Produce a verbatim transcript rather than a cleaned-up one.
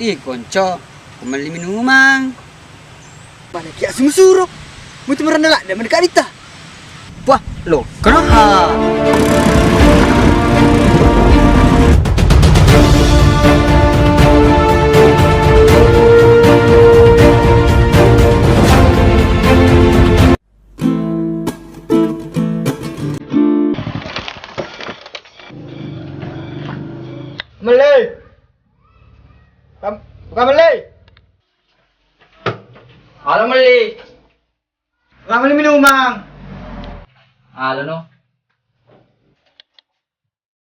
Ih, konco, ku melli minumang. Mana kia sungsuro? Mutu merenna ladde mendeka dita. Wah, lo, kena ha. Melli. Kam-, buka melli. Halo, melli. Buka melli minumang. Halo, no.